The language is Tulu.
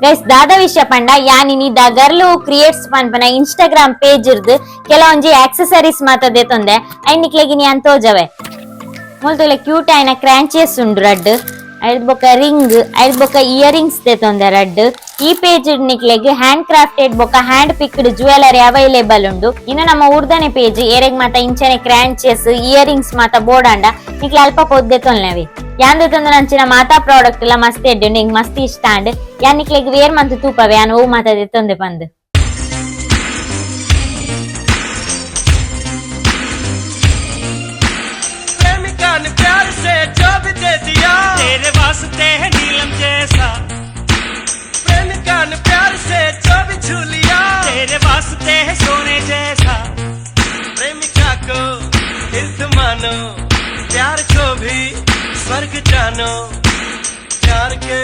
ಗೈಸ್, ದಾದ ವಿಷಯ ಪಂಡ, ಯಾನಿನಿ ದ ಗರ್ಲು ಕ್ರಿಯೇಟ್ಸ್ ಪನ್ಪನ ಇನ್ಸ್ಟಾಗ್ರಾಮ್ ಪೇಜ್ ಇರ್ದು ಕೆಲವೊಂಜಿ ಆಕ್ಸೆಸರೀಸ್ ಮಾತ ದೇತೊಂದೆ. ಐನ್ ನಿಕ್ಲೆಗ್ ಯಾನ್ ತೋಜವೆ. ಮುಲ್ತುಲೆ ಕ್ಯೂಟ್ ಆಯಿನ ಕ್ರಾಂಚೆಸ್ ಉಂಡು ರಡ್ಡ್, ಐದ್ ಬೊಕ ರಿಂಗ್, ಐದ್ ಬೊಕ ಇಯರಿಂಗ್ಸ್ ದೇತೊಂದೆ ರಡ್ಡ್. ಈ ಪೇಜ್ ನಿಕ್ಲೆಗ್ ಹ್ಯಾಂಡ್ ಕ್ರಾಫ್ಟೆಡ್ ಬೊಕ ಹ್ಯಾಂಡ್ ಪಿಕ್ಡ್ ಜುವೆಲರಿ ಅವೈಲೇಬಲ್ ಉಂಡು. ಇನ್ನು ನಮ್ಮ ಊರ್ದನೆ ಪೇಜ್. ಏರೆಗ್ ಮಾತ ಇಂಚನೆ ಕ್ರಾಂಚೆಸ್, ಇಯರಿಂಗ್ಸ್ ಮಾತ ಬೋಡಾಂಡ ನಿಕ್ಲೆ ಅಲ್ಪ ಪೋದ್ ದೆತೊನ್ಲೆವಿ. ಯಾನ್ ದೆತೊಂದು ಅಂಚಿನ ಮಾತಾ ಪ್ರಾಡಕ್ಟ್ ಎಲ್ಲ ಮಸ್ತ್ ಎಡ್ಡೆ ಉಂಡು, ಎಂಕ್ ಮಸ್ತ್ ಇಷ್ಟ ಆಂಡ್. ಯಾನ್ ನಿಕ್ಲೆಗ್ ವೇರ್ ಮಂತ್ ತೂಪವೆ, ಯಾನ್ ಓ ಮಾತ ದೆತೊಂದೆ ಪಂದ್. प्रेमिका ने प्यार से जो भी दे दिया, तेरे वास्ते है नीलम जैसा। प्रेमिका ने प्यार से जो भी छू लिया, तेरे वास्ते है सोने जैसा। प्रेमिका को तीर्थ मानो, प्यार को भी स्वर्ग जानो, प्यार के